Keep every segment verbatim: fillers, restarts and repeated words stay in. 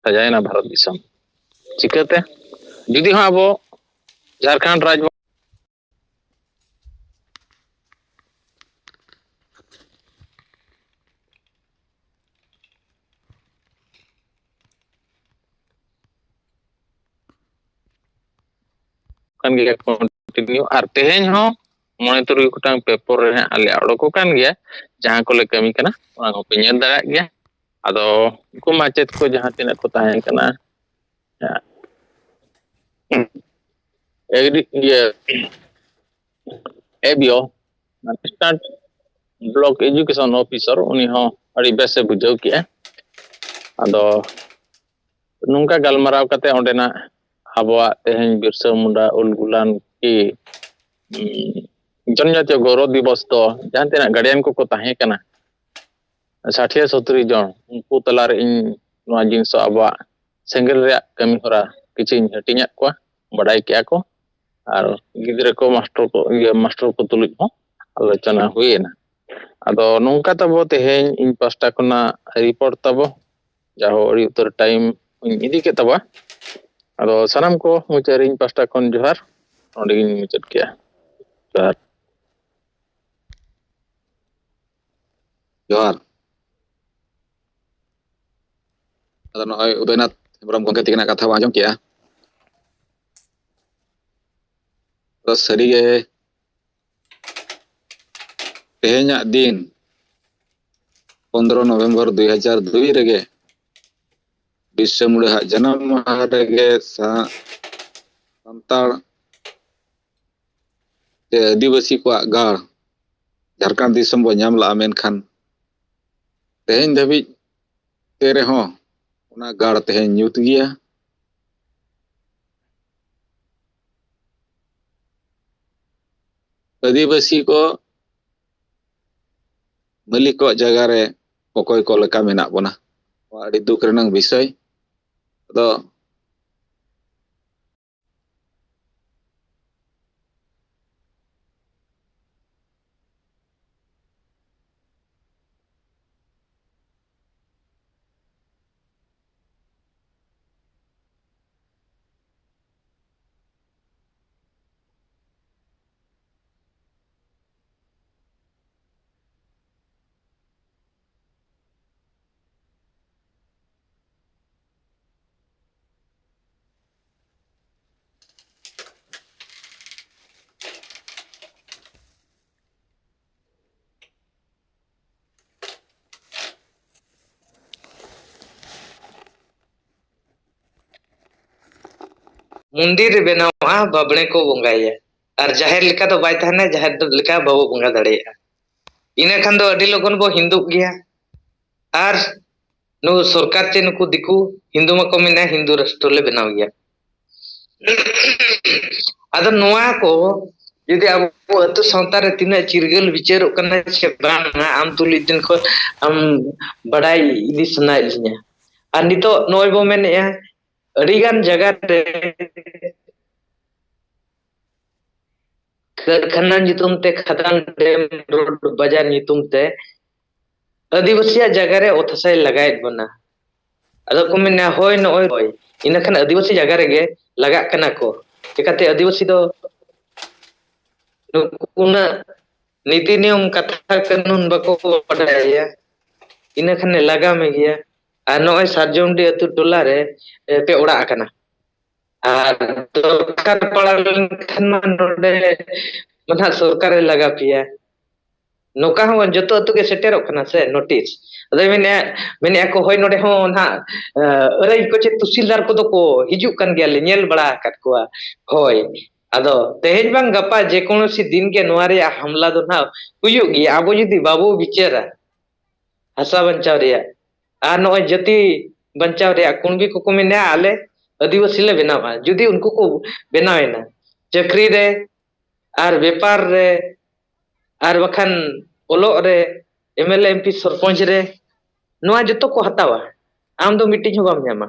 ᱥᱟᱡᱟᱭᱮᱱᱟ ᱵᱷᱟᱨᱚᱛ ᱫᱤᱥᱚᱢ᱾ ᱪᱤᱠᱟᱹᱛᱮ? ᱡᱩᱫᱤ ᱦᱚᱸ ᱟᱵᱚ ᱡᱷᱟᱲᱠᱷᱚᱸᱰ ᱨᱟᱡᱽ ᱠᱟᱱ ᱜᱮᱭᱟ continue, ᱟᱨ ᱛᱮᱦᱮᱧ ᱦᱚᱸ ᱢᱚᱬᱮ ᱛᱩᱨᱩᱭ ᱜᱚᱴᱟᱝ ᱯᱮᱯᱟᱨ ᱨᱮ ᱦᱟᱸᱜ ᱟᱞᱮᱭᱟᱜ ᱚᱰᱚᱠ ᱟᱠᱟᱱ ᱜᱮᱭᱟ, ᱡᱟᱦᱟᱸ ᱠᱚᱞᱮ ᱠᱟᱹᱢᱤ ᱠᱟᱱᱟ ᱚᱱᱟ ᱠᱚᱯᱮ ᱧᱮᱞ ᱫᱟᱲᱮᱭᱟᱜ ᱜᱮᱭᱟ᱾ ᱟᱫᱚ ᱩᱱᱠᱩ ᱢᱟᱪᱮᱫ ᱠᱚ ᱡᱟᱦᱟᱸ ᱛᱤᱱᱟᱹᱜ ᱠᱚ ᱛᱟᱦᱮᱸ ᱠᱟᱱᱟ, ᱮᱜᱽᱨᱤ-, ᱤᱭᱟᱹ, A B O, Assistant Block Education Officer, ᱩᱱᱤ ᱦᱚᱸ ᱟᱹᱰᱤ ᱵᱮᱥᱮ ᱵᱩᱡᱷᱟᱹᱣ ᱠᱮᱜᱼᱟ᱾ ᱟᱫᱚ ᱱᱚᱝᱠᱟ ᱜᱟᱞᱢᱟᱨᱟᱣ ᱠᱟᱛᱮ ᱚᱸᱰᱮᱱᱟᱜ ᱟᱵᱚᱣᱟᱜ ᱛᱮᱦᱮᱧ ᱵᱤᱨᱥᱟᱹ ᱢᱩᱱᱰᱟ ᱩᱞ ᱜᱩᱞᱟᱱ ᱠᱤ, ᱩᱸ, ᱡᱚᱱᱡᱟᱛᱤᱭᱚ ᱜᱚᱣᱨᱚᱵ ᱫᱤᱵᱚᱥ ᱫᱚ ᱡᱟᱦᱟᱸ ᱛᱤᱱᱟᱹᱜ ᱜᱟᱨᱰᱤᱭᱟᱱ ᱠᱚᱠᱚ ᱛᱟᱦᱮᱸ ᱠᱟᱱᱟ, ᱥᱟᱴᱷᱤᱭᱟᱹ ᱥᱚᱛᱩᱨᱤ ᱡᱚᱱ, ᱩᱱᱠᱩ ᱛᱟᱞᱟᱨᱮ ᱤᱧ ᱱᱚᱣᱟ ᱡᱤᱱᱤᱥ ᱫᱚ ᱟᱵᱚᱣᱟᱜ ᱥᱮᱸᱜᱮᱞ ᱨᱮᱭᱟᱜ ᱠᱟᱹᱢᱤ ᱦᱚᱨᱟ ᱠᱤᱪᱷᱩᱧ ᱦᱟᱹᱴᱤᱧᱟᱫ ᱠᱚᱣᱟ, ᱵᱟᱰᱟᱭ ᱠᱮᱜᱼᱟ ᱠᱚ, ᱟᱨ ᱜᱤᱫᱽᱨᱟᱹ ᱠᱚ ᱢᱟᱥᱴᱟᱨ ᱠᱚ, ᱤᱭᱟᱹ, ᱢᱟᱥᱴᱟᱨ ᱠᱚ ᱛᱩᱞᱩᱡ ᱦᱚᱸ ᱟᱞᱳᱪᱚᱱᱟ ᱦᱩᱭᱮᱱᱟ᱾ ᱟᱫᱚ ᱱᱚᱝᱠᱟ ᱛᱟᱵᱚ ᱛᱮᱦᱮᱧ ᱤᱧ ᱯᱟᱥᱴᱟ ᱠᱷᱚᱱᱟᱜ ᱨᱤᱯᱳᱨᱴ ᱛᱟᱵᱚ, ᱡᱟᱦᱳ ᱟᱹᱰᱤ ᱩᱛᱟᱹᱨ ᱴᱟᱭᱤᱢ ᱤᱧ ᱤᱫᱤ ᱠᱮᱫ ᱛᱟᱵᱚᱣᱟ᱾ ᱟᱫᱚ ᱥᱟᱱᱟᱢ ᱠᱚ ᱢᱩᱪᱟᱹᱫ ᱨᱮ ᱤᱧ ᱯᱟᱥᱴᱟ ᱠᱷᱚᱱ ᱡᱚᱦᱟᱨ, ᱱᱚᱸᱰᱮ ᱜᱤᱧ ᱢᱩᱪᱟᱹᱫ ᱠᱮᱜᱼᱟ᱾ ᱡᱚᱦᱟᱨ᱾ ᱡᱚᱦᱟᱨ᱾ ᱟᱫᱚ ᱱᱚᱜᱼᱚᱭ ᱩᱫᱚᱭᱱᱟᱛᱷ ᱦᱮᱢᱵᱨᱚᱢ ᱜᱚᱢᱠᱮ ᱛᱤᱠᱤᱱᱟᱜ ᱠᱟᱛᱷᱟ ᱵᱚᱱ ᱟᱸᱡᱚᱢ ᱠᱮᱜᱼᱟ᱾ ᱟᱫᱚ ᱥᱟᱹᱨᱤᱜᱮ ᱛᱮᱦᱮᱧᱟᱜ ᱫᱤᱱ ᱯᱚᱱᱫᱽᱨᱚ ᱱᱚᱵᱷᱮᱢᱵᱚᱨ ᱫᱩᱭ ᱦᱟᱡᱟᱨ ᱫᱩᱭ ᱨᱮᱜᱮ ᱵᱤᱨᱥᱟᱹ ᱢᱩᱱᱰᱟᱹ ᱦᱟᱜ ᱡᱟᱱᱟᱢ ᱢᱟᱦᱟ ᱨᱮᱜᱮ ᱥᱟ-, ᱥᱟᱱᱛᱟᱲ ᱥᱮ ᱟᱹᱫᱤᱵᱟᱹᱥᱤ ᱠᱚᱣᱟᱜ ᱜᱟᱲ ᱡᱷᱟᱲᱠᱷᱚᱸᱰ ᱫᱤᱥᱚᱢ ᱵᱚ ᱧᱟᱢ ᱞᱟᱜᱼᱟ, ᱢᱮᱱᱠᱷᱟᱱ ᱛᱮᱦᱮᱧ ᱫᱷᱟᱹᱵᱤᱡ ᱛᱮ ᱨᱮᱦᱚᱸ ᱚᱱᱟ ᱜᱟᱲ ᱛᱮᱦᱮᱧ ᱧᱩᱛ ᱜᱮᱭᱟ᱾ ᱟᱹᱫᱤᱵᱟᱹᱥᱤ ᱠᱚ ᱢᱟᱹᱞᱤᱠ ᱠᱚᱣᱟᱜ ᱡᱟᱭᱜᱟ ᱨᱮ ᱚᱠᱚᱭ ᱠᱚ ᱞᱮᱠᱟ ᱢᱮᱱᱟᱜ ᱵᱚᱱᱟ᱾ ᱱᱚᱣᱟ ᱟᱹᱰᱤ ᱫᱩᱠ ᱨᱮᱱᱟᱜ ᱵᱤᱥᱚᱭ᱾ ᱟᱫᱚ ᱢᱚᱱᱫᱤᱨ ᱨᱮ ᱵᱮᱱᱟᱣᱚᱜᱼᱟ, ᱵᱟᱵᱽᱲᱮ ᱠᱚ ᱵᱚᱸᱜᱟᱭᱟ᱾ ᱟᱨ ᱡᱟᱦᱮᱨ ᱞᱮᱠᱟ ᱫᱚ ᱵᱟᱭ ᱛᱟᱦᱮᱱᱟ, ᱡᱟᱦᱮᱨ ᱫᱚ ᱞᱮᱠᱟ ᱵᱟᱵᱚ ᱵᱚᱸᱜᱟ ᱫᱟᱲᱮᱭᱟᱜᱼᱟ᱾ ᱤᱱᱟᱹ ᱠᱷᱟᱱ ᱫᱚ ᱟᱹᱰᱤ ᱞᱚᱜᱚᱱ ᱵᱚ ᱦᱤᱱᱫᱩᱜ ᱜᱮᱭᱟ᱾ ᱟᱨ ᱱᱩᱠᱩ ᱥᱚᱨᱠᱟᱨ ᱪᱮ ᱱᱩᱠᱩ ᱫᱤᱠᱩ ᱦᱤᱱᱫᱩ ᱢᱟᱠᱚ ᱢᱮᱱᱟ ᱦᱤᱱᱫᱩ ᱨᱟᱥᱴᱨᱚ ᱞᱮ ᱵᱮᱱᱟᱣ ᱜᱮᱭᱟ᱾ ᱟᱫᱚ ᱱᱚᱣᱟ ᱠᱚ ᱡᱩᱫᱤ ᱟᱵᱚ ᱟᱹᱛᱩ ᱥᱟᱶᱛᱟ ᱨᱮ ᱛᱤᱱᱟᱹᱜ ᱪᱤᱨᱜᱟᱹᱞ ᱵᱤᱪᱟᱹᱨᱚᱜ ᱠᱟᱱᱟ ᱥᱮ ᱵᱟᱝ, ᱟᱢ ᱛᱩᱞᱩᱡ ᱫᱤᱱ ᱠᱷᱚᱱ ᱟᱢ ᱵᱟᱰᱟᱭ ᱤᱫᱤ ᱥᱟᱱᱟᱭᱮᱫ ᱞᱤᱧᱟ᱾ ᱟᱨ ᱱᱤᱛᱚᱜ ᱱᱚᱜᱼᱚᱭ ᱵᱚ ᱢᱮᱱᱮᱫᱼᱟ, ᱟᱹᱰᱤᱜᱟᱱ ᱡᱟᱭᱜᱟ ᱨᱮ ᱠᱟᱹᱨᱠᱷᱟᱱᱟ ᱧᱩᱛᱩᱢ ᱛᱮ, ᱠᱷᱟᱫᱟᱱ ᱰᱮᱢ ᱨᱳᱰ ᱵᱟᱡᱟᱨ ᱧᱩᱛᱩᱢ ᱛᱮ ᱟᱹᱫᱤᱵᱟᱹᱥᱤᱭᱟᱜ ᱡᱟᱭᱜᱟ ᱨᱮ ᱚᱛ ᱦᱟᱥᱟᱭ ᱞᱟᱜᱟᱭᱮᱫ ᱵᱚᱱᱟ᱾ ᱟᱫᱚ ᱠᱚ ᱢᱮᱱᱟ, "ᱦᱳᱭ, ᱱᱚᱜᱼᱚᱭ ᱦᱳᱭ, ᱤᱱᱟᱹ ᱠᱷᱟᱱ ᱟᱹᱫᱤᱵᱟᱹᱥᱤ ᱡᱟᱭᱜᱟ ᱨᱮᱜᱮ ᱞᱟᱜᱟᱜ ᱠᱟᱱᱟ ᱠᱚ, ᱪᱮᱠᱟᱛᱮ ᱟᱹᱫᱤᱵᱟᱹᱥᱤ ᱫᱚ ᱱᱩᱠᱩ ᱩᱱᱟᱹᱜ ᱱᱤᱛᱤ ᱱᱤᱭᱚᱢ ᱠᱟᱛᱷᱟ ᱠᱟᱹᱱᱩᱱ ᱵᱟᱠᱚ ᱵᱟᱰᱟᱭᱟ, ᱤᱱᱟᱹ ᱠᱷᱟᱱᱮ ᱞᱟᱜᱟ ᱢᱮ ᱜᱮᱭᱟ᱾ ᱟᱨ ᱱᱚᱜᱼᱚᱭ ᱥᱟᱨᱡᱚᱢᱰᱤ ᱟᱹᱛᱩ ᱴᱚᱞᱟ ᱨᱮ ᱯᱮ ᱚᱲᱟᱜ ᱟᱠᱟᱱᱟ, ᱟᱨ ᱫᱚᱨᱠᱟᱨ ᱯᱟᱲᱟᱣ ᱞᱮᱱᱠᱷᱟᱱ ᱢᱟ ᱱᱚᱰᱮ ᱢᱟ ᱱᱟᱦᱟᱜ ᱥᱚᱨᱠᱟᱨᱮ ᱞᱟᱜᱟ ᱯᱮᱭᱟ᱾" ᱱᱚᱝᱠᱟ ᱦᱚᱸ ᱡᱚᱛᱚ ᱟᱹᱛᱩ ᱜᱮ ᱥᱮᱴᱮᱨᱚᱜ ᱠᱟᱱᱟ ᱥᱮ ᱱᱳᱴᱤᱥ᱾ ᱟᱫᱚ ᱢᱮᱱᱮᱫᱼᱟ, ᱢᱮᱱᱮᱫᱼᱟ ᱠᱚ, "ᱦᱳᱭ, ᱱᱚᱰᱮ ᱦᱚᱸ ᱱᱟᱦᱟᱜ ᱟᱹᱨᱟᱹᱭ ᱠᱚ ᱪᱮᱫ ᱛᱩᱥᱤᱞᱫᱟᱨ ᱠᱚᱫᱚ ᱠᱚ ᱦᱤᱡᱩᱜ ᱠᱟᱱ ᱜᱮᱭᱟ, ᱞᱮ ᱧᱮᱞ ᱵᱟᱲᱟ ᱟᱠᱟᱫ ᱠᱚᱣᱟ᱾" ᱦᱳᱭ, ᱟᱫᱚ ᱛᱮᱦᱮᱧ ᱵᱟᱝ ᱜᱟᱯᱟ ᱡᱮ ᱠᱳᱱᱳ ᱥᱤ ᱫᱤᱱ ᱜᱮ ᱱᱚᱣᱟ ᱨᱮᱭᱟᱜ ᱦᱟᱢᱞᱟ ᱫᱚ ᱱᱟᱦᱟᱜ ᱦᱩᱭᱩᱜ ᱜᱮᱭᱟ, ᱟᱵᱚ ᱡᱩᱫᱤ ᱵᱟᱵᱚ ᱵᱤᱪᱟᱹᱨᱟ ᱦᱟᱥᱟ ᱵᱟᱧᱪᱟᱣ ᱨᱮᱭᱟᱜ᱾ ᱟᱨ ᱱᱚᱜᱼᱚᱭ ᱡᱟᱹᱛᱤ ᱵᱟᱧᱪᱟᱣ ᱨᱮᱭᱟᱜ ᱠᱩᱬᱵᱤ ᱠᱚᱠᱚ ᱢᱮᱱᱟ, "ᱟᱞᱮ ᱟᱹᱫᱤᱵᱟᱹᱥᱤ ᱞᱮ ᱵᱮᱱᱟᱣᱟ", ᱡᱩᱫᱤ ᱩᱱᱠᱩ ᱠᱚ ᱵᱮᱱᱟᱣᱮᱱᱟ ᱪᱟᱹᱠᱨᱤ ᱨᱮ ᱟᱨ ᱵᱮᱯᱟᱨ ᱨᱮ ᱟᱨ ᱵᱟᱠᱷᱟᱱ ᱚᱞᱚᱜ ᱨᱮ, M L A, M P, sarpanch ᱨᱮ, ᱱᱚᱣᱟ ᱡᱚᱛᱚ ᱠᱚ ᱦᱟᱛᱟᱣᱟ᱾ ᱟᱢ ᱫᱚ ᱢᱤᱫᱴᱤᱡ ᱦᱚᱸ ᱵᱟᱢ ᱧᱟᱢᱟ᱾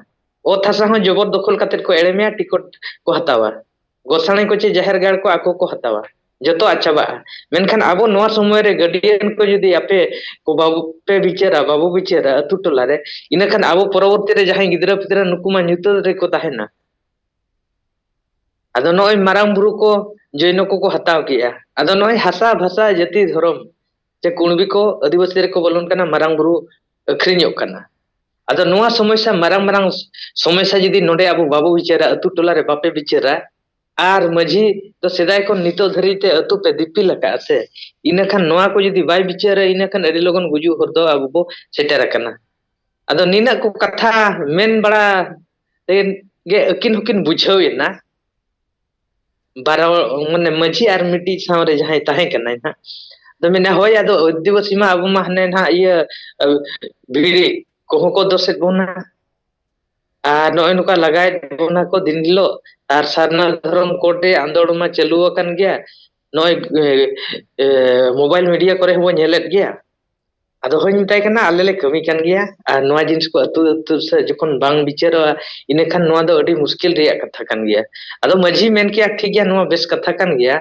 ᱚᱛ ᱦᱟᱥᱟ ᱦᱚᱸ ᱡᱚᱵᱚᱨ ᱫᱚᱠᱷᱚᱞ ᱠᱟᱛᱮ ᱠᱚ ᱮᱲᱮ ᱢᱮᱭᱟ, ᱴᱤᱠᱤᱴ ᱠᱚ ᱦᱟᱛᱟᱣᱟ᱾ ᱜᱚᱥᱟᱬᱮ ᱠᱚ ᱪᱮ ᱡᱟᱦᱮᱨ ᱜᱟᱲ ᱠᱚ ᱟᱠᱚ ᱠᱚ ᱦᱟᱛᱟᱣᱟ᱾ ᱡᱚᱛᱚᱣᱟᱜ ᱪᱟᱵᱟᱜᱼᱟ᱾ ᱢᱮᱱᱠᱷᱟᱱ ᱟᱵᱚ ᱱᱚᱣᱟ ᱥᱚᱢᱚᱭ ᱨᱮ ᱜᱟᱨᱰᱤᱭᱟᱱ ᱠᱚ ᱡᱩᱫᱤ ᱟᱯᱮ ᱠᱚ ᱵᱟᱵᱚ ᱯᱮ ᱵᱤᱪᱟᱹᱨᱟ, ᱵᱟᱵᱚ ᱵᱤᱪᱟᱹᱨᱟ ᱟᱹᱛᱩ ᱴᱚᱞᱟ ᱨᱮ, ᱤᱱᱟᱹᱠᱷᱟᱱ ᱟᱵᱚ ᱯᱚᱨᱚᱵᱚᱨᱛᱤ ᱨᱮ ᱡᱟᱦᱟᱸᱭ ᱜᱤᱫᱽᱨᱟᱹ ᱯᱤᱫᱽᱨᱟᱹ ᱱᱩᱠᱩ ᱢᱟ ᱧᱩᱛᱟᱹᱛ ᱨᱮᱠᱚ ᱛᱟᱦᱮᱱᱟ᱾ ᱟᱫᱚ ᱱᱚᱜᱼᱚᱭ ᱢᱟᱨᱟᱝ ᱵᱩᱨᱩ ᱠᱚ ᱡᱚᱭᱱᱚ ᱠᱚᱠᱚ ᱦᱟᱛᱟᱣ ᱠᱮᱜᱼᱟ᱾ ᱟᱫᱚ ᱱᱚᱜᱼᱚᱭ ᱦᱟᱥᱟ, ᱵᱷᱟᱥᱟ, ᱡᱟᱹᱛᱤ, ᱫᱷᱚᱨᱚᱢ ᱪᱮ ᱠᱩᱬᱵᱤ ᱠᱚ ᱟᱹᱫᱤᱵᱟᱹᱥᱤ ᱨᱮᱠᱚ ᱵᱚᱞᱚᱱ ᱠᱟᱱᱟ, ᱢᱟᱨᱟᱝ ᱵᱩᱨᱩ ᱟᱹᱠᱷᱨᱤᱧᱚᱜ ᱠᱟᱱᱟ᱾ ᱟᱫᱚ ᱱᱚᱣᱟ ᱥᱚᱢᱚᱥᱥᱟ, ᱢᱟᱨᱟᱝ ᱢᱟᱨᱟᱝ ᱥᱚᱢᱚᱥᱥᱟ ᱡᱩᱫᱤ ᱱᱚᱰᱮ ᱟᱵᱚ ᱵᱟᱵᱚ ᱵᱤᱪᱟᱹᱨᱟ, ᱟᱹᱛᱩ ᱴᱚᱞᱟ ᱨᱮ ᱵᱟᱯᱮ ᱵᱤᱪᱟᱹᱨᱟ, ᱟᱨ ᱢᱟᱹᱡᱷᱤ ᱫᱚ ᱥᱮᱫᱟᱭ ᱠᱷᱚᱱ ᱱᱤᱛᱚᱜ ᱫᱷᱟᱹᱨᱤᱡ ᱛᱮ ᱟᱹᱛᱩ ᱯᱮ ᱫᱤᱯᱤᱞ ᱟᱠᱟᱫᱼᱟ ᱥᱮ, ᱤᱱᱟᱹᱠᱷᱟᱱ ᱱᱚᱣᱟ ᱠᱚ ᱡᱩᱫᱤ ᱵᱟᱭ ᱵᱤᱪᱟᱹᱨᱟ, ᱤᱱᱟᱹᱠᱷᱟᱱ ᱟᱹᱰᱤ ᱞᱚᱜᱚᱱ ᱜᱩᱡᱩᱜ ᱦᱚᱨ ᱫᱚ ᱟᱵᱚ ᱵᱚ ᱥᱮᱴᱮᱨ ᱟᱠᱟᱱᱟ᱾ ᱟᱫᱚ ᱱᱤᱱᱟᱹᱜ ᱠᱚ ᱠᱟᱛᱷᱟ ᱢᱮᱱ ᱵᱟᱲᱟ ᱛᱮ ᱜᱮ ᱟᱹᱠᱤᱱ ᱦᱚᱸᱠᱤᱱ ᱵᱩᱡᱷᱟᱹᱣ ᱮᱱᱟ᱾ ᱵᱟᱨᱚ ᱢᱟᱱᱮ ᱢᱟᱹᱡᱷᱤ ᱟᱨ ᱢᱤᱫᱴᱤᱡ ᱥᱟᱶᱨᱮ ᱡᱟᱦᱟᱸᱭ ᱛᱟᱦᱮᱸ ᱠᱟᱱᱟᱭ ᱱᱟᱦᱟᱜ, ᱟᱫᱚ ᱢᱮᱱᱟ, ᱦᱳᱭ, ᱟᱫᱚ ᱟᱹᱫᱤᱵᱟᱹᱥᱤ ᱢᱟ ᱟᱵᱚ ᱢᱟ ᱦᱟᱱᱮ ᱱᱟᱦᱟᱜ ᱤᱭᱟᱹ ᱵᱷᱤᱲᱤ ᱠᱚᱦᱚᱸ ᱠᱚ ᱫᱚᱥᱮᱫ ᱵᱚᱱᱟ, ᱟᱨ ᱱᱚᱜᱼᱚᱭ ᱱᱚᱝᱠᱟ ᱞᱟᱜᱟᱭᱮᱫ ᱵᱚᱱᱟ ᱠᱚ ᱫᱤᱱ ᱦᱤᱞᱳᱜ, ᱟᱨ ᱥᱟᱨᱱᱟ ᱫᱷᱚᱨᱚᱢ ᱠᱳᱰ ᱨᱮ ᱟᱸᱫᱳᱲ ᱢᱟ ᱪᱟᱹᱞᱩ ᱟᱠᱟᱱ ᱜᱮᱭᱟ, ᱱᱚᱜᱼᱚᱭ ᱢᱳᱵᱟᱭᱤᱞ ᱢᱤᱰᱤᱭᱟ ᱠᱚᱨᱮ ᱦᱚᱸᱵᱚᱱ ᱧᱮᱞᱮᱫ ᱜᱮᱭᱟ᱾ ᱟᱫᱚ ᱦᱚᱧ ᱢᱮᱛᱟᱭ ᱠᱟᱱᱟ, ᱟᱞᱮ ᱞᱮ ᱠᱟᱹᱢᱤ ᱠᱟᱱ ᱜᱮᱭᱟ, ᱟᱨ ᱱᱚᱣᱟ ᱡᱤᱱᱤᱥ ᱠᱚ ᱟᱹᱛᱩ ᱟᱹᱛᱩ ᱥᱮᱫ ᱡᱚᱠᱷᱚᱱ ᱵᱟᱝ ᱵᱤᱪᱟᱹᱨᱚᱜᱼᱟ, ᱤᱱᱟᱹᱠᱷᱟᱱ ᱱᱚᱣᱟ ᱫᱚ ᱟᱹᱰᱤ ᱢᱩᱥᱠᱤᱞ ᱨᱮᱭᱟᱜ ᱠᱟᱛᱷᱟ ᱠᱟᱱ ᱜᱮᱭᱟ᱾ ᱟᱫᱚ ᱢᱟᱹᱡᱷᱤ ᱢᱮᱱ ᱠᱮᱜᱼᱟ, ᱴᱷᱤᱠ ᱜᱮᱭᱟ, ᱱᱚᱣᱟ ᱵᱮᱥ ᱠᱟᱛᱷᱟ ᱠᱟᱱ ᱜᱮᱭᱟ,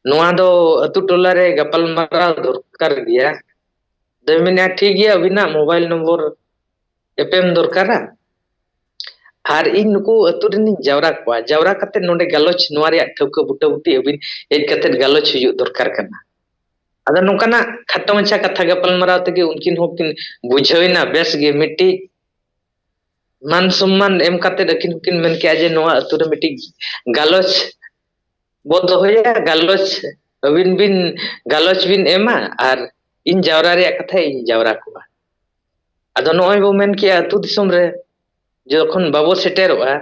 ᱱᱚᱣᱟ ᱫᱚ ᱟᱹᱛᱩ ᱴᱚᱞᱟ ᱨᱮ ᱜᱟᱯᱟᱞ ᱢᱟᱨᱟᱣ ᱫᱚᱨᱠᱟᱨ ᱜᱮᱭᱟ᱾ ᱟᱫᱚᱭ ᱢᱮᱱᱮᱜᱼᱟ, ᱴᱷᱤᱠ ᱜᱮᱭᱟ, ᱟᱹᱵᱤᱱᱟᱜ ᱢᱳᱵᱟᱭᱤᱞ ᱱᱚᱢᱵᱚᱨ ᱮᱯᱮᱢ ᱫᱚᱨᱠᱟᱨᱟ, ᱟᱨ ᱤᱧ ᱱᱩᱠᱩ ᱟᱹᱛᱩ ᱨᱮᱱᱤᱧ ᱡᱟᱣᱨᱟ ᱠᱚᱣᱟ, ᱡᱟᱣᱨᱟ ᱠᱟᱛᱮ ᱱᱚᱰᱮ ᱜᱟᱞᱚᱪ ᱱᱚᱣᱟ ᱨᱮᱭᱟᱜ ᱴᱷᱟᱹᱣᱠᱟᱹ ᱵᱩᱴᱟᱹᱵᱩᱴᱤ ᱟᱹᱵᱤᱱ ᱦᱮᱡ ᱠᱟᱛᱮ ᱜᱟᱞᱚᱪ ᱦᱩᱭᱩᱜ ᱫᱚᱨᱠᱟᱨ ᱠᱟᱱᱟ᱾ ᱟᱫᱚ ᱱᱚᱝᱠᱟᱱᱟᱜ ᱠᱷᱟᱴᱚ ᱢᱟᱪᱷᱟ ᱠᱟᱛᱷᱟ ᱜᱟᱯᱟᱞᱢᱟᱨᱟᱣ ᱛᱮᱜᱮ ᱩᱱᱠᱤᱱ ᱦᱚᱸᱠᱤᱱ ᱵᱩᱡᱷᱟᱹᱣ ᱮᱱᱟ, ᱵᱮᱥ ᱜᱮ ᱢᱤᱫᱴᱤᱡ ᱢᱟᱱ ᱥᱚᱢᱢᱟᱱ ᱮᱢ ᱠᱟᱛᱮ ᱟᱹᱠᱤᱱ ᱦᱚᱸᱠᱤᱱ ᱢᱮᱱ ᱠᱮᱜᱼᱟ ᱡᱮ ᱱᱚᱣᱟ ᱟᱹᱛᱩ ᱨᱮ ᱢᱤᱫᱴᱤᱡ ᱜᱟᱞᱚᱪ ᱵᱚ ᱫᱚᱦᱚᱭᱟ, ᱜᱟᱞᱚᱪ ᱟᱹᱵᱤᱱ ᱵᱤᱱ ᱜᱟᱞᱚᱪ ᱵᱤᱱ ᱮᱢᱟ ᱟᱨ ᱤᱧ ᱡᱟᱣᱨᱟ ᱨᱮᱭᱟᱜ ᱠᱟᱛᱷᱟ ᱤᱧ ᱡᱟᱣᱨᱟ ᱠᱚᱣᱟ᱾ ᱟᱫᱚ ᱱᱚᱜᱼᱚᱭ ᱵᱚ ᱢᱮᱱ ᱠᱮᱜᱼᱟ ᱟᱹᱛᱩ ᱫᱤᱥᱚᱢ ᱨᱮ ᱡᱚᱠᱷᱚᱱ ᱵᱟᱵᱚ ᱥᱮᱴᱮᱨᱚᱜᱼᱟ,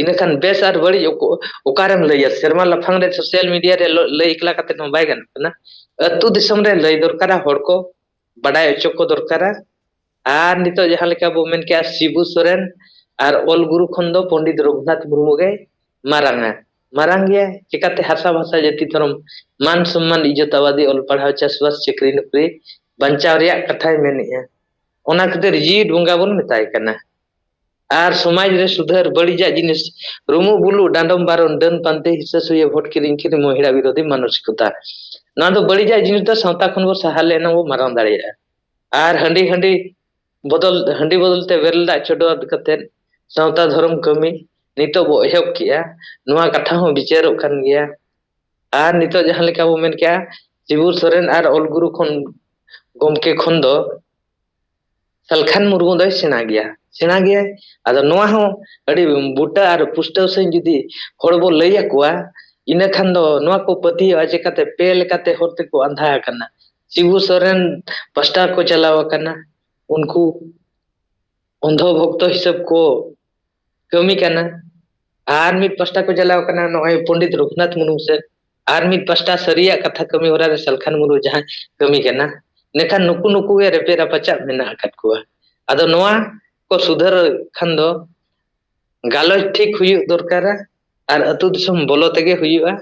ᱤᱱᱟᱹᱠᱷᱟᱱ ᱵᱮᱥ ᱟᱨ ᱵᱟᱹᱲᱤᱡ ᱚᱠ-, ᱚᱠᱟᱨᱮᱢ ᱞᱟᱹᱭᱟ? ᱥᱮᱨᱢᱟ ᱞᱟᱯᱷᱟᱝ ᱨᱮ ᱥᱳᱥᱟᱞ ᱢᱤᱰᱤᱭᱟ ᱨᱮ ᱞᱚ-, ᱞᱟᱹᱭ ᱮᱠᱞᱟ ᱠᱟᱛᱮ ᱦᱚᱸ ᱵᱟᱭ ᱜᱟᱱᱚᱜ ᱠᱟᱱᱟ᱾ ᱟᱹᱛᱩ ᱫᱤᱥᱚᱢ ᱨᱮ ᱞᱟᱹᱭ ᱫᱚᱨᱠᱟᱨᱟ, ᱦᱚᱲ ᱠᱚ ᱵᱟᱰᱟᱭ ᱦᱚᱪᱚ ᱠᱚ ᱫᱚᱨᱠᱟᱨᱟ᱾ ᱟᱨ ᱱᱤᱛᱚᱜ ᱡᱟᱦᱟᱸ ᱞᱮᱠᱟ ᱵᱚ ᱢᱮᱱ ᱠᱮᱜᱼᱟ, ᱥᱤᱵᱩ ᱥᱚᱨᱮᱱ ᱟᱨ ᱚᱞ ᱜᱩᱨᱩ ᱠᱷᱚᱱ ᱫᱚ ᱯᱚᱱᱰᱤᱛ ᱨᱚᱜᱷᱩᱱᱟᱛᱷ ᱢᱩᱨᱢᱩ ᱜᱮᱭ ᱢᱟᱨᱟᱝᱟ᱾ ᱢᱟᱨᱟᱝ ᱜᱮᱭᱟᱭ ᱪᱤᱠᱟᱹᱛᱮ? ᱦᱟᱥᱟ ᱵᱷᱟᱥᱟ ᱡᱟᱹᱛᱤ ᱫᱷᱚᱨᱚᱢ ᱢᱟᱱ ᱥᱚᱢᱢᱟᱱ ᱤᱡᱽᱡᱚᱛ ᱟᱵᱟᱫᱤ ᱚᱞ ᱯᱟᱲᱦᱟᱣ ᱪᱟᱥᱵᱟᱥ ᱪᱟᱹᱠᱨᱤ ᱱᱚᱠᱨᱤ ᱵᱟᱧᱪᱟᱣ ᱨᱮᱭᱟᱜ ᱠᱟᱛᱷᱟᱭ ᱢᱮᱱᱮᱜᱼᱟ᱾ ᱚᱱᱟ ᱠᱷᱟᱹᱛᱤᱨ ᱡᱤᱣᱤᱫ ᱵᱚᱸᱜᱟ ᱵᱚᱱ ᱢᱮᱛᱟᱭ ᱠᱟᱱᱟ᱾ ᱟᱨ ᱥᱚᱢᱟᱡᱽ ᱨᱮ ᱥᱩᱫᱷᱟᱹᱨ, ᱵᱟᱹᱲᱤᱡᱟᱜ ᱡᱤᱱᱤᱥ, ᱨᱩᱢᱩᱜ ᱵᱩᱞᱩᱜ, ᱰᱟᱸᱰᱚᱢ ᱵᱟᱨᱚᱱ, ᱰᱟᱹᱱ ᱯᱟᱱᱛᱮ, ᱦᱤᱥᱟᱹ ᱥᱩᱭᱟᱹ, ᱵᱷᱳᱴ ᱠᱤᱨᱤᱧ ᱠᱤᱨᱤᱧ, ᱢᱚᱦᱤᱲᱟ ᱵᱤᱨᱳᱫᱷᱤ ᱢᱟᱱᱚᱥᱤᱠᱚᱛᱟ᱾ ᱱᱚᱣᱟ ᱫᱚ ᱵᱟᱹᱲᱤᱡᱟᱜ ᱡᱤᱱᱤᱥ ᱫᱚ ᱥᱟᱶᱛᱟ ᱠᱷᱚᱱ ᱵᱚ ᱥᱟᱦᱟ ᱞᱮᱱ ᱵᱚ ᱢᱟᱨᱟᱝ ᱫᱟᱲᱮᱭᱟᱜᱼᱟ᱾ ᱟᱨ ᱦᱟᱺᱰᱤ, ᱦᱟᱺᱰᱤ ᱵᱚᱫᱚᱞ, ᱦᱟᱺᱰᱤ ᱵᱚᱫᱚᱞ ᱛᱮ ᱵᱮᱨᱮᱞ ᱫᱟᱜ ᱪᱚᱰᱚᱨ ᱠᱟᱛᱮᱫ ᱥᱟᱶᱛᱟ ᱫᱷᱚᱨᱚᱢ ᱠᱟᱹᱢᱤ ᱱᱤᱛᱚᱜ ᱵᱚ ᱮᱦᱚᱵ ᱠᱮᱜᱼᱟ, ᱱᱚᱣᱟ ᱠᱟᱛᱷᱟ ᱦᱚᱸ ᱵᱤᱪᱟᱹᱨᱚᱜ ᱠᱟᱱ ᱜᱮᱭᱟ᱾ ᱟᱨ ᱱᱤᱛᱚᱜ ᱡᱟᱦᱟᱸ ᱞᱮᱠᱟ ᱵᱚ ᱢᱮᱱ ᱠᱮᱜᱼᱟ, ᱥᱤᱵᱩ ᱥᱚᱨᱮᱱ ᱟᱨ ᱚᱞ ᱜᱩᱨᱩ ᱠᱷᱚᱱ, ᱜᱚᱢᱠᱮ ᱠᱷᱚᱱ ᱫᱚ ᱥᱟᱞᱠᱷᱟᱱ ᱢᱩᱨᱢᱩ ᱫᱚᱭ ᱥᱮᱬᱟ ᱜᱮᱭᱟ, ᱥᱮᱬᱟ ᱜᱮᱭᱟᱭ᱾ ᱟᱫᱚ ᱱᱚᱣᱟ ᱦᱚᱸ ᱟᱹᱰᱤ ᱵᱩᱴᱟᱹ ᱟᱨ ᱯᱩᱥᱴᱟᱹᱣ ᱥᱟᱺᱦᱤᱡ ᱡᱩᱫᱤ ᱦᱚᱲ ᱵᱚ ᱞᱟᱹᱭ ᱟᱠᱚᱣᱟ, ᱤᱱᱟᱹ ᱠᱷᱟᱱ ᱫᱚ ᱱᱚᱣᱟ ᱠᱚ ᱯᱟᱹᱛᱭᱟᱹᱣᱟ᱾ ᱪᱮᱠᱟᱛᱮ? ᱯᱮ ᱞᱮᱠᱟᱛᱮ ᱦᱚᱲ ᱛᱮᱠᱚ ᱟᱸᱫᱷᱟ ᱟᱠᱟᱱᱟ᱾ ᱥᱤᱵᱩ ᱥᱚᱨᱮᱱ ᱯᱟᱥᱴᱟ ᱠᱚ ᱪᱟᱞᱟᱣ ᱟᱠᱟᱱᱟ, ᱩᱱᱠᱩ ᱚᱱᱫᱷᱚ ᱵᱷᱚᱠᱛᱚ ᱦᱤᱥᱟᱹᱵ ᱠᱚ ᱠᱟᱹᱢᱤ ᱠᱟᱱᱟ, ᱟᱨ ᱢᱤᱫ ᱯᱟᱥᱴᱟ ᱠᱚ ᱪᱟᱞᱟᱣ ᱠᱟᱱᱟ ᱱᱚᱜᱼᱚᱭ ᱯᱚᱱᱰᱤᱛ ᱨᱚᱜᱷᱩᱱᱟᱛᱷ ᱢᱩᱨᱢᱩ ᱥᱮᱫ, ᱟᱨ ᱢᱤᱫ ᱯᱟᱥᱴᱟ ᱥᱟᱹᱨᱤᱭᱟᱜ ᱠᱟᱛᱷᱟ ᱠᱟᱹᱢᱤ ᱦᱚᱨᱟ ᱨᱮ ᱥᱟᱞᱠᱷᱟᱱ ᱢᱩᱨᱢᱩ ᱡᱟᱦᱟᱸᱭ ᱠᱟᱹᱢᱤ ᱠᱟᱱᱟ, ᱤᱱᱟᱹᱠᱷᱟᱱ ᱱᱩᱠᱩ ᱱᱩᱠᱩ ᱜᱮ ᱨᱮᱯᱮᱡ ᱨᱟᱯᱟᱪᱟᱜ ᱢᱮᱱᱟᱜ ᱟᱠᱟᱫ ᱠᱚᱣᱟ᱾ ᱟᱫᱚ ᱱᱚᱣᱟ ᱠᱚ ᱥᱩᱫᱷᱟᱹᱨ ᱠᱷᱟᱱ ᱫᱚ ᱜᱟᱞᱚᱪ ᱴᱷᱤᱠ ᱦᱩᱭᱩᱜ ᱫᱚᱨᱠᱟᱨᱟ, ᱟᱨ ᱟᱹᱛᱩ ᱫᱤᱥᱚᱢ ᱵᱚᱞᱚ ᱛᱮᱜᱮ ᱦᱩᱭᱩᱜᱼᱟ᱾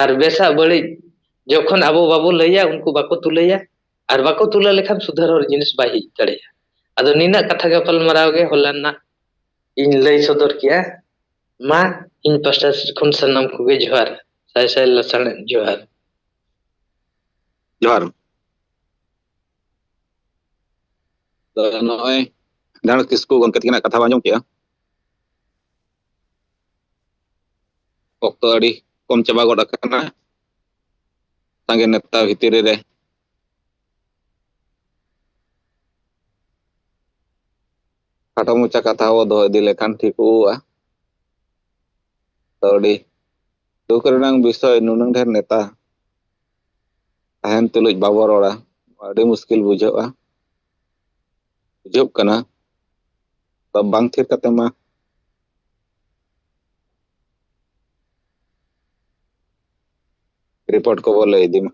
ᱟᱨ ᱵᱮᱥᱟᱜ ᱵᱟᱹᱲᱤᱡ ᱡᱚᱠᱷᱚᱱ ᱟᱵᱚ ᱵᱟᱵᱚ ᱞᱟᱹᱭᱟ, ᱩᱱᱠᱩ ᱵᱟᱠᱚ ᱛᱩᱞᱟᱹᱭᱟ, ᱟᱨ ᱵᱟᱠᱚ ᱛᱩᱞᱟᱹ ᱞᱮᱠᱷᱟᱱ ᱥᱩᱫᱷᱟᱹᱨ ᱦᱚᱨ ᱡᱤᱱᱤᱥ ᱵᱟᱭ ᱦᱮᱡ ᱫᱟᱲᱮᱭᱟᱜᱼᱟ᱾ ᱟᱫᱚ ᱱᱤᱱᱟᱹᱜ ᱠᱟᱛᱷᱟ ᱜᱟᱯᱟᱞ ᱢᱟᱨᱟᱣ ᱜᱮ ᱦᱚᱞᱟ ᱨᱮᱱᱟᱜ ᱤᱧ ᱞᱟᱹᱭ ᱥᱚᱫᱚᱨ ᱠᱮᱜᱼᱟ᱾ ᱢᱟ, ᱤᱧ ᱯᱟᱥᱴᱟ ᱥᱮᱫ ᱠᱷᱚᱱ ᱥᱟᱱᱟᱢ ᱠᱚᱜᱮ ᱡᱚᱦᱟᱨ, ᱥᱟᱭ ᱥᱟᱭ ᱞᱟᱥᱟᱲᱦᱮᱫ ᱡᱚᱦᱟᱨ᱾ ᱡᱚᱦᱟᱨ᱾ ᱛᱚ ᱱᱚᱜᱼᱚᱭ ᱡᱟᱦᱟᱸ ᱠᱤᱥᱠᱩ ᱜᱚᱢᱠᱮ ᱛᱟᱹᱠᱤᱱᱟᱜ ᱠᱟᱛᱷᱟ ᱵᱚᱱ ᱟᱸᱡᱚᱢ ᱠᱮᱜᱼᱟ, ᱚᱠᱛᱚ ᱟᱹᱰᱤ ᱠᱚᱢ ᱪᱟᱵᱟ ᱜᱚᱫ ᱟᱠᱟᱱᱟ᱾ ᱥᱟᱸᱜᱮ ᱱᱮᱛᱟ ᱵᱷᱤᱛᱤᱨ ᱨᱮ ᱠᱷᱟᱴᱚ ᱢᱚᱪᱟ ᱠᱟᱛᱷᱟ ᱵᱚ ᱫᱚᱦᱚ ᱤᱫᱤ ᱞᱮᱠᱷᱟᱱ ᱴᱷᱤᱠᱚᱜᱼᱟ᱾ ᱛᱚ ᱟᱹᱰᱤ ᱫᱩᱠ ᱨᱮᱱᱟᱝ ᱵᱤᱥᱚᱭ, ᱱᱩᱱᱟᱹᱝ ᱰᱷᱮᱨ ᱱᱮᱛᱟ ᱛᱟᱦᱮᱱ ᱛᱩᱞᱩᱡ ᱵᱟᱵᱚ ᱨᱚᱲᱟ, ᱟᱹᱰᱤ ᱢᱩᱥᱠᱤᱞ ᱵᱩᱡᱷᱟᱹᱜᱼᱟ, ᱵᱩᱡᱷᱟᱹᱜ ᱠᱟᱱᱟ᱾ ᱛᱚ ᱵᱟᱝ ᱛᱷᱤᱨ ᱠᱟᱛᱮ ᱢᱟ ᱨᱤᱯᱳᱨᱴ ᱠᱚᱵᱚ ᱞᱟᱹᱭ ᱤᱫᱤ ᱢᱟ᱾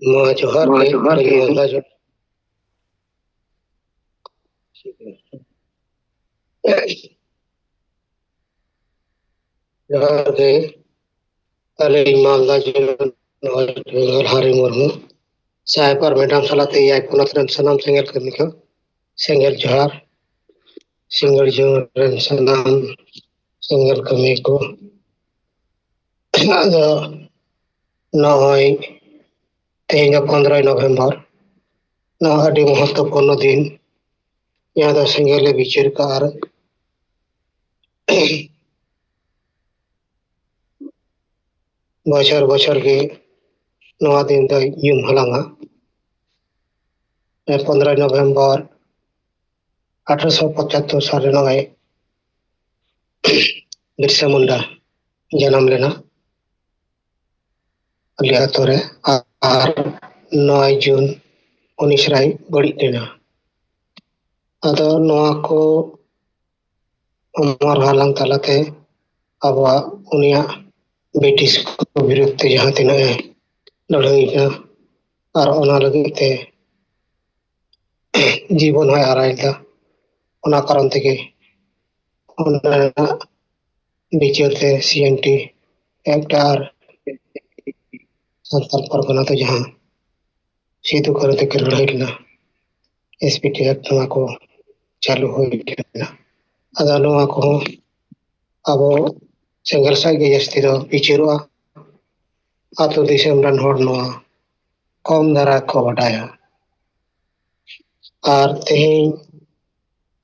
ᱢᱟ ᱡᱚᱦᱟᱨ ᱜᱮ, ᱡᱚᱦᱟᱨ ᱜᱮ᱾ ᱢᱟ ᱡᱚᱦᱟᱨ᱾ ᱡᱚᱦᱟᱨ ᱜᱮ᱾ ᱟᱹᱞᱤᱧ ᱢᱟᱞᱫᱟ ᱡᱮᱞᱟ ᱱᱚᱜᱼᱚᱭ ᱦᱟᱨᱤ ᱢᱩᱨᱢᱩ, ᱥᱟᱭᱯᱟᱨ ᱢᱮᱰᱟᱢ ᱥᱟᱞᱟᱜ ᱛᱮ ᱮᱭᱟᱭ ᱯᱚᱱᱚᱛ ᱨᱮᱱ ᱥᱟᱱᱟᱢ ᱥᱮᱸᱜᱮᱞ ᱠᱟᱹᱢᱤ ᱠᱚ ᱥᱮᱸᱜᱮᱞ ᱡᱚᱦᱟᱨ, ᱥᱤᱸᱜᱟᱹᱲ ᱡᱚᱦᱟᱨ ᱨᱮᱱ ᱥᱟᱱᱟᱢ ᱥᱮᱸᱜᱮᱞ ᱠᱟᱹᱢᱤ ᱠᱚ᱾ ᱟᱫᱚ ᱱᱚᱜᱼᱚᱭ ᱛᱮᱦᱮᱧ ᱫᱚ ᱯᱚᱱᱨᱚᱭ ᱱᱚᱵᱷᱮᱢᱵᱚᱨ, ᱱᱚᱣᱟ ᱟᱹᱰᱤ ᱢᱚᱦᱚᱛᱛᱚᱯᱩᱨᱱᱚ ᱫᱤᱱ, ᱡᱟᱦᱟᱸ ᱫᱚ ᱥᱮᱸᱜᱮᱞ ᱞᱮ ᱵᱤᱪᱟᱹᱨ ᱠᱟᱜᱼᱟ ᱟᱨ ᱵᱚᱪᱷᱚᱨ ᱵᱚᱪᱷᱚᱨ ᱜᱮ ᱱᱚᱣᱟ ᱫᱤᱱ ᱫᱚᱭ ᱧᱩᱢ ᱦᱟᱞᱟᱝᱟ᱾ ᱯᱚᱱᱨᱚᱭ ᱱᱚᱵᱷᱮᱢᱵᱚᱨ ᱟᱴᱷᱨᱚᱥᱚ ᱯᱚᱸᱪᱟᱛᱛᱳᱨ ᱥᱟᱞ ᱨᱮ ᱱᱚᱜᱼᱚᱭ ᱵᱤᱨᱥᱟ ᱢᱩᱱᱰᱟ ᱡᱟᱱᱟᱢ ᱞᱮᱱᱟ ᱟᱞᱮ ᱟᱛᱳ ᱨᱮ᱾ ᱟᱨ ᱱᱚᱭ ᱡᱩᱱ ᱩᱱᱤ ᱥᱮᱨᱟᱭ ᱵᱟᱹᱲᱤᱡ ᱞᱮᱱᱟ᱾ ᱟᱫᱚ ᱱᱚᱣᱟ ᱠᱚ ᱚᱢᱚᱨ ᱦᱟᱞᱟᱝ ᱛᱟᱞᱟᱛᱮ ᱟᱵᱚᱣᱟᱜ, ᱩᱱᱤᱭᱟᱜ ᱵᱨᱤᱴᱤᱥ ᱠᱚ ᱵᱤᱨᱩᱫᱷ ᱛᱮ ᱡᱟᱦᱟᱸ ᱛᱤᱱᱟᱹᱜ ᱮ ᱞᱟᱹᱲᱦᱟᱹᱭ ᱮᱫᱟ, ᱟᱨ ᱚᱱᱟ ᱞᱟᱹᱜᱤᱫ ᱛᱮ ᱡᱤᱵᱚᱱ ᱦᱚᱸᱭ ᱟᱨᱟᱭ ᱮᱫᱟ᱾ ᱚᱱᱟ ᱠᱟᱨᱚᱱ ᱛᱮᱜᱮ ᱚᱱᱟ ᱨᱮᱱᱟᱜ ᱵᱤᱪᱟᱹᱨ ᱛᱮ ᱥᱤ ᱮᱱ ᱴᱤ ᱮᱠᱴ ᱟᱨ ᱥᱟᱱᱛᱟᱲ ᱯᱟᱨᱜᱟᱱᱟ ᱫᱚ ᱡᱟᱦᱟᱸ ᱥᱤᱫᱩ ᱠᱟᱹᱱᱦᱩ ᱛᱟᱹᱠᱤᱱ ᱞᱟᱹᱲᱦᱟᱹᱭ ᱞᱮᱱᱟ, ᱮᱥ ᱯᱤ ᱴᱤ ᱮᱠᱴ, ᱱᱚᱣᱟ ᱠᱚ ᱪᱟᱹᱞᱩ ᱦᱩᱭ ᱞᱮᱱᱟ᱾ ᱟᱫᱚ ᱱᱚᱣᱟ ᱠᱚᱦᱚᱸ ᱟᱵᱚ ᱥᱮᱸᱜᱮᱞ ᱥᱟᱡ ᱜᱮ ᱡᱟᱹᱥᱛᱤ ᱫᱚ ᱵᱤᱪᱟᱹᱨᱚᱜᱼᱟ᱾ ᱟᱹᱛᱩ ᱫᱤᱥᱚᱢ ᱨᱮᱱ ᱦᱚᱲ ᱱᱚᱣᱟ ᱠᱚᱢ ᱫᱷᱟᱨᱟ ᱠᱚ ᱵᱟᱰᱟᱭᱟ᱾ ᱟᱨ ᱛᱮᱦᱮᱧ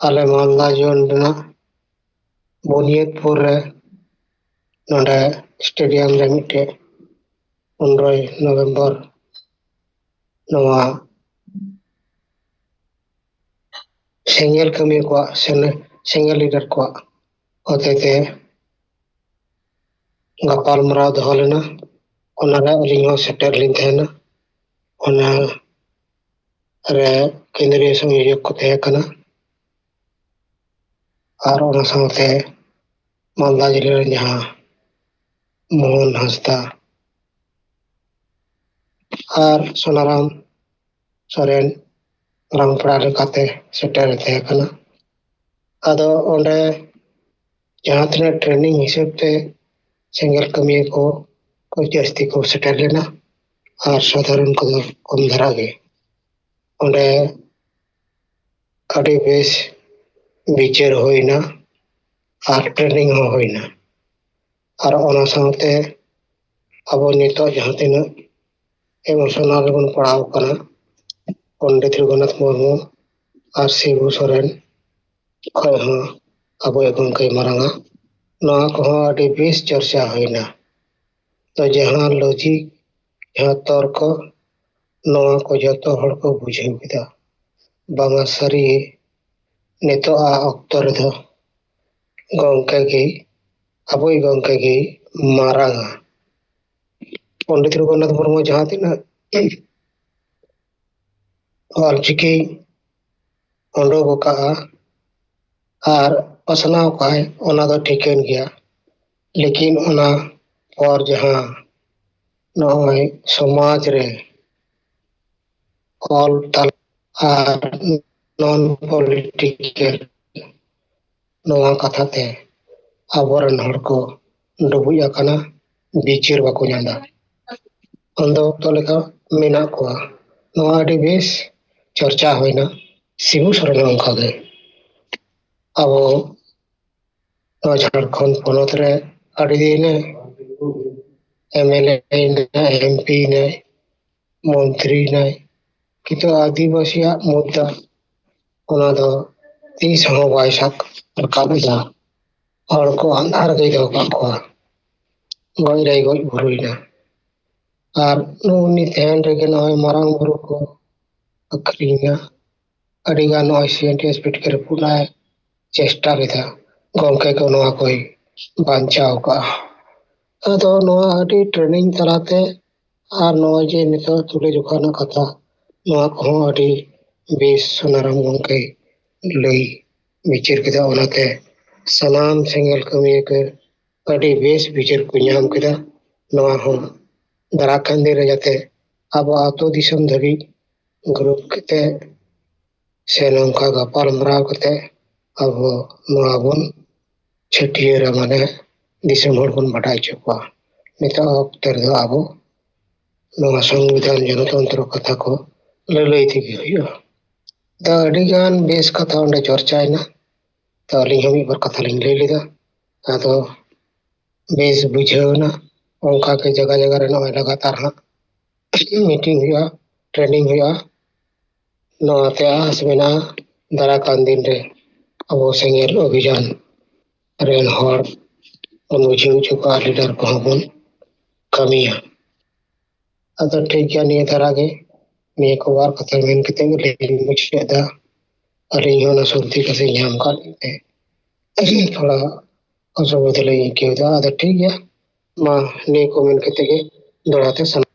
ᱟᱞᱮ ᱢᱟᱞᱫᱟ ᱡᱳᱱ ᱨᱮᱱᱟᱜ ᱵᱩᱱᱤᱭᱟᱹᱫᱽᱯᱩᱨ ᱨᱮ ᱱᱚᱰᱮ ᱥᱴᱮᱰᱤᱭᱟᱢ ᱨᱮ ᱢᱤᱫᱴᱮᱡ ᱯᱚᱱᱨᱚᱭ ᱱᱚᱵᱷᱮᱢᱵᱚᱨ ᱱᱚᱣᱟ ᱥᱮᱸᱜᱮᱞ ᱠᱟᱹᱢᱤᱭᱟᱹ ᱠᱚᱣᱟᱜ ᱥᱮ ᱥᱮᱸᱜᱮᱞ ᱞᱤᱰᱟᱨ ᱠᱚᱣᱟᱜ ᱦᱚᱛᱮᱛᱮ ᱜᱟᱯᱟᱞᱢᱟᱨᱟᱣ ᱫᱚᱦᱚ ᱞᱮᱱᱟ᱾ ᱚᱱᱟᱨᱮ ᱟᱹᱞᱤᱧ ᱦᱚᱸ ᱥᱮᱴᱮᱨ ᱞᱤᱧ ᱛᱟᱦᱮᱱᱟ᱾ ᱚᱱᱟ ᱨᱮ ᱠᱮᱱᱫᱨᱤᱭᱚ ᱥᱚᱝᱭᱳᱡᱚᱠ ᱠᱚ ᱛᱟᱦᱮᱸ ᱠᱟᱱᱟ᱾ ᱟᱨ ᱚᱱᱟ ᱥᱟᱶᱛᱮ ᱢᱟᱞᱫᱟ ᱡᱮᱞᱟ ᱨᱮᱱ ᱡᱟᱦᱟᱸ ᱢᱳᱦᱚᱱ ᱦᱟᱸᱥᱫᱟ, ᱟᱨ ᱥᱳᱱᱟᱨᱟᱢ ᱥᱚᱨᱮᱱ ᱨᱟᱢᱯᱟᱲᱟ ᱞᱮᱠᱟᱛᱮ ᱥᱮᱴᱮᱨ ᱮ ᱛᱟᱦᱮᱸ ᱠᱟᱱᱟ᱾ ᱟᱫᱚ ᱚᱸᱰᱮ ᱡᱟᱦᱟᱸ ᱛᱤᱱᱟᱹᱜ training ᱦᱤᱥᱟᱹᱵ ᱛᱮ ᱥᱮᱸᱜᱮᱞ ᱠᱟᱹᱢᱤᱭᱟᱹ ᱠᱚ ᱠᱚ ᱡᱟᱹᱥᱛᱤ ᱠᱚ ᱥᱮᱴᱮᱨ ᱞᱮᱱᱟ ᱟᱨ ᱥᱟᱫᱷᱟᱨᱚᱱ ᱠᱚᱫᱚ ᱠᱚᱢ ᱫᱷᱟᱨᱟ ᱜᱮ᱾ ᱚᱸᱰᱮ ᱟᱹᱰᱤ ᱵᱮᱥ ᱵᱤᱪᱟᱹᱨ ᱦᱩᱭᱱᱟ ᱟᱨ training ᱦᱚᱸ ᱦᱩᱭᱱᱟ᱾ ᱟᱨ ᱚᱱᱟ ᱥᱟᱶᱛᱮ ᱟᱵᱚ ᱱᱤᱛᱚᱜ ᱡᱟᱦᱟᱸ ᱛᱤᱱᱟᱹᱜ emotional ᱨᱮᱵᱚᱱ ᱯᱟᱲᱟᱣ ᱠᱟᱱᱟ, ᱯᱚᱱᱰᱤᱛ ᱨᱚᱜᱷᱩᱱᱟᱛᱷ ᱢᱩᱨᱢᱩ ᱟᱨ ᱥᱤᱵᱩ ᱥᱚᱨᱮᱱ ᱠᱷᱚᱱ ᱦᱚᱸ ᱟᱵᱚᱭᱤᱡ ᱜᱚᱢᱠᱮ ᱢᱟᱨᱟᱝᱟ, ᱱᱚᱣᱟ ᱠᱚᱦᱚᱸ ᱟᱹᱰᱤ ᱵᱮᱥ ᱪᱚᱨᱪᱟ ᱦᱩᱭᱱᱟ᱾ ᱛᱚ ᱡᱟᱦᱟᱸ logic, ᱡᱟᱦᱟᱸ ᱛᱚᱨᱠᱚ, ᱱᱚᱣᱟ ᱠᱚ ᱡᱚᱛᱚ ᱦᱚᱲ ᱠᱚ ᱵᱩᱡᱷᱟᱹᱣ ᱠᱮᱫᱟ᱾ ᱵᱟᱝᱟ ᱥᱟᱹᱨᱤ ᱱᱤᱛᱚᱜ ᱟᱜ ᱚᱠᱛᱚ ᱨᱮᱫᱚ ᱜᱚᱢᱠᱮ ᱜᱮ, ᱟᱵᱚᱭᱤᱡ ᱜᱚᱢᱠᱮ ᱜᱮ ᱢᱟᱨᱟᱝᱟ᱾ ᱯᱚᱱᱰᱤᱛ ᱨᱚᱜᱷᱩᱱᱟᱛᱷ ᱢᱩᱨᱢᱩ ᱡᱟᱦᱟᱸ ᱛᱤᱱᱟᱹᱜ ᱚᱞᱪᱤᱠᱤ ᱩᱰᱩᱠ ᱟᱠᱟᱫᱼᱟ ᱟᱨ ᱯᱟᱥᱱᱟᱣ ᱠᱟᱜᱼᱟᱭ, ᱚᱱᱟ ᱫᱚ ᱴᱷᱤᱠᱟᱹᱱ ᱜᱮᱭᱟ᱾ ᱞᱮᱠᱤᱱ ᱚᱱᱟ ᱯᱚᱨ ᱡᱟᱦᱟᱸ ᱱᱚᱜᱼᱚᱭ ᱥᱚᱢᱟᱡᱽ ᱨᱮ ᱚᱞ ᱛᱟᱞᱟ ᱟᱨ non political ᱱᱚᱣᱟ ᱠᱟᱛᱷᱟ ᱛᱮ ᱟᱵᱚᱨᱮᱱ ᱦᱚᱲ ᱠᱚ ᱰᱩᱵᱩᱡ ᱟᱠᱟᱱᱟ, ᱵᱤᱪᱟᱹᱨ ᱵᱟᱠᱚ ᱧᱟᱢ ᱮᱫᱟ᱾ ᱩᱱᱫᱚ ᱚᱠᱛᱚ ᱞᱮᱠᱟ ᱢᱮᱱᱟᱜ ᱠᱚᱣᱟ᱾ ᱱᱚᱣᱟ ᱟᱹᱰᱤ ᱵᱮᱥ ᱪᱚᱨᱪᱟ ᱦᱩᱭᱱᱟ᱾ ᱥᱤᱵᱩ ᱥᱚᱨᱮᱱ ᱦᱚᱸ ᱚᱱᱠᱟᱜᱮ᱾ ᱟᱵᱚ ᱱᱚᱣᱟ ᱡᱷᱟᱲᱠᱷᱚᱸᱰ ᱯᱚᱱᱚᱛ ᱨᱮ ᱟᱹᱰᱤ ᱫᱤᱱᱮ MLA ᱭᱮᱱᱟᱭ, MP ᱭᱮᱱᱟᱭ, ᱢᱚᱱᱛᱨᱤ ᱭᱮᱱᱟᱭ, ᱠᱤᱱᱛᱩ ᱟᱹᱫᱤᱵᱟᱹᱥᱤᱭᱟᱜ ᱢᱩᱫᱽᱫᱟ ᱚᱱᱟ ᱫᱚ ᱛᱤᱥ ᱦᱚᱸ ᱵᱟᱭ ᱥᱟᱵ ᱨᱟᱠᱟᱵ ᱮᱫᱟ᱾ ᱦᱚᱲ ᱠᱚ ᱟᱸᱫᱷᱟᱨ ᱨᱮᱜᱮᱭ ᱫᱚᱦᱚ ᱠᱟᱜ ᱠᱚᱣᱟ᱾ ᱜᱚᱡ ᱨᱮᱭ ᱜᱚᱡ ᱵᱩᱨᱩᱭᱮᱱᱟ᱾ ᱟᱨ ᱩᱱᱤ ᱛᱟᱦᱮᱱ ᱨᱮᱜᱮ ᱱᱚᱜᱼᱚᱭ ᱢᱟᱨᱟᱝ ᱵᱩᱨᱩ ᱠᱚ ᱟᱹᱠᱷᱨᱤᱧᱟ᱾ ᱟᱹᱰᱤᱜᱟᱱ ᱱᱚᱜᱼᱚᱭ C N T S P T ᱠᱮ ᱨᱟᱹᱯᱩᱫ ᱨᱮᱱᱟᱜ ᱮ ᱪᱮᱥᱴᱟ ᱞᱮᱫᱟ᱾ ᱜᱚᱢᱠᱮ ᱠᱚ ᱱᱚᱣᱟ ᱠᱚᱭ ᱵᱟᱧᱪᱟᱣ ᱠᱟᱜᱼᱟ᱾ ᱟᱫᱚ ᱱᱚᱣᱟ ᱟᱹᱰᱤ training ᱛᱟᱞᱟᱛᱮ ᱟᱨ ᱱᱚᱜᱼᱚᱭ ᱡᱮ ᱱᱤᱛᱚᱜ ᱛᱩᱞᱟᱹ ᱡᱚᱠᱷᱟ ᱨᱮᱱᱟᱜ ᱠᱟᱛᱷᱟ, ᱱᱚᱣᱟ ᱠᱚᱦᱚᱸ ᱟᱹᱰᱤ ᱵᱮᱥ ᱥᱩᱱᱟᱨᱟᱢ ᱜᱚᱢᱠᱮ ᱞᱟᱹᱭ ᱵᱤᱪᱟᱹᱨ ᱠᱮᱫᱟ᱾ ᱚᱱᱟᱛᱮ ᱥᱟᱱᱟᱢ ᱥᱮᱸᱜᱮᱞ ᱠᱟᱹᱢᱤᱭᱟᱹ ᱠᱚ ᱟᱹᱰᱤ ᱵᱮᱥ ᱵᱤᱪᱟᱹᱨ ᱠᱚ ᱧᱟᱢ ᱠᱮᱫᱟ᱾ ᱱᱚᱣᱟ ᱦᱚᱸ ᱫᱟᱨᱟ ᱠᱟᱱ ᱫᱤᱱ ᱨᱮ ᱡᱟᱛᱮ ᱟᱵᱚ ᱟᱹᱛᱩ ᱫᱤᱥᱚᱢ ᱫᱷᱟᱹᱵᱤᱡ ᱜᱨᱩᱯ ᱠᱟᱛᱮ ᱥᱮ ᱱᱚᱝᱠᱟ ᱜᱟᱯᱟᱞᱢᱟᱨᱟᱣ ᱠᱟᱛᱮ ᱟᱵᱚ ᱱᱚᱣᱟ ᱵᱚᱱ ᱪᱷᱟᱹᱴᱭᱟᱹᱨᱟ, ᱢᱟᱱᱮ ᱫᱤᱥᱚᱢ ᱦᱚᱲ ᱵᱚᱱ ᱵᱟᱰᱟᱭ ᱦᱚᱪᱚ ᱠᱚᱣᱟ᱾ ᱱᱤᱛᱚᱜ ᱚᱠᱛᱮ ᱨᱮᱫᱚ ᱟᱵᱚ ᱱᱚᱣᱟ ᱥᱚᱝᱵᱤᱫᱷᱟᱱ ᱡᱚᱱᱚᱛᱚᱱᱛᱨᱚ ᱠᱟᱛᱷᱟ ᱠᱚ ᱞᱟᱹᱞᱟᱹᱭ ᱛᱮᱜᱮ ᱦᱩᱭᱩᱜᱼᱟ᱾ ᱫᱚ ᱟᱹᱰᱤ ᱜᱟᱱ ᱵᱮᱥ ᱠᱟᱛᱷᱟ ᱚᱸᱰᱮ ᱪᱚᱨᱪᱟᱭᱮᱱᱟ᱾ ᱛᱚ ᱟᱹᱞᱤᱧ ᱦᱚᱸ ᱢᱤᱫ ᱵᱟᱨ ᱠᱟᱛᱷᱟ ᱞᱤᱧ ᱞᱟᱹᱭ ᱞᱮᱫᱟ᱾ ᱟᱫᱚ ᱵᱮᱥ ᱵᱩᱡᱷᱟᱹᱣ ᱮᱱᱟ᱾ ᱚᱱᱠᱟ ᱜᱮ ᱡᱟᱭᱜᱟ ᱡᱟᱭᱜᱟ ᱨᱮ ᱱᱚᱜᱼᱚᱭ ᱞᱟᱜᱟᱛᱟᱨ ᱦᱟᱸᱜ ᱢᱤᱴᱤᱝ ᱦᱩᱭᱩᱜᱼᱟ, ᱴᱨᱮᱱᱤᱝ ᱦᱩᱭᱩᱜᱼᱟ᱾ ᱱᱚᱣᱟᱛᱮ ᱟᱥ ᱢᱮᱱᱟᱜᱼᱟ, ᱫᱟᱨᱟᱭ ᱠᱟᱱ ᱫᱤᱱ ᱨᱮ ᱟᱵᱚ ᱥᱮᱸᱜᱮᱞ ᱚᱵᱷᱤᱡᱟᱱ ᱨᱮᱱ ᱦᱚᱲ ᱵᱚᱱ ᱵᱩᱡᱷᱟᱹᱣ ᱦᱚᱪᱚ ᱠᱚᱣᱟ, ᱞᱤᱰᱟᱨ ᱠᱚᱦᱚᱸ ᱵᱚᱱ ᱠᱟᱹᱢᱤᱭᱟ᱾ ᱟᱫᱚ ᱴᱷᱤᱠ ᱜᱮᱭᱟ, ᱱᱤᱭᱟᱹ ᱫᱷᱟᱨᱟ ᱜᱮ, ᱱᱤᱭᱟᱹ ᱠᱚ ᱵᱟᱨ ᱠᱟᱛᱷᱟ ᱢᱮᱱ ᱠᱟᱛᱮ ᱜᱮ ᱞᱤᱧ ᱢᱩᱪᱟᱹᱫ ᱮᱫᱟ᱾ ᱟᱹᱞᱤᱧ ᱦᱚᱸ ᱚᱱᱟ ᱥᱚᱨᱫᱤ ᱠᱟᱥᱤ ᱧᱟᱢ ᱠᱟᱜ ᱞᱤᱧ ᱛᱮ ᱛᱷᱚᱲᱟ ᱚᱥᱩᱵᱤᱫᱷᱟ ᱞᱤᱧ ᱟᱹᱭᱠᱟᱹᱣ ᱮᱫᱟ᱾ ᱟᱫᱚ ᱴᱷᱤᱠ ᱜᱮᱭᱟ, ᱢᱟ ᱱᱤᱭᱟᱹ ᱠᱚ ᱢᱮᱱ ᱠᱟᱛᱮ ᱜᱮ ᱫᱚᱦᱲᱟ ᱛᱮ ᱥᱟᱱᱟᱢ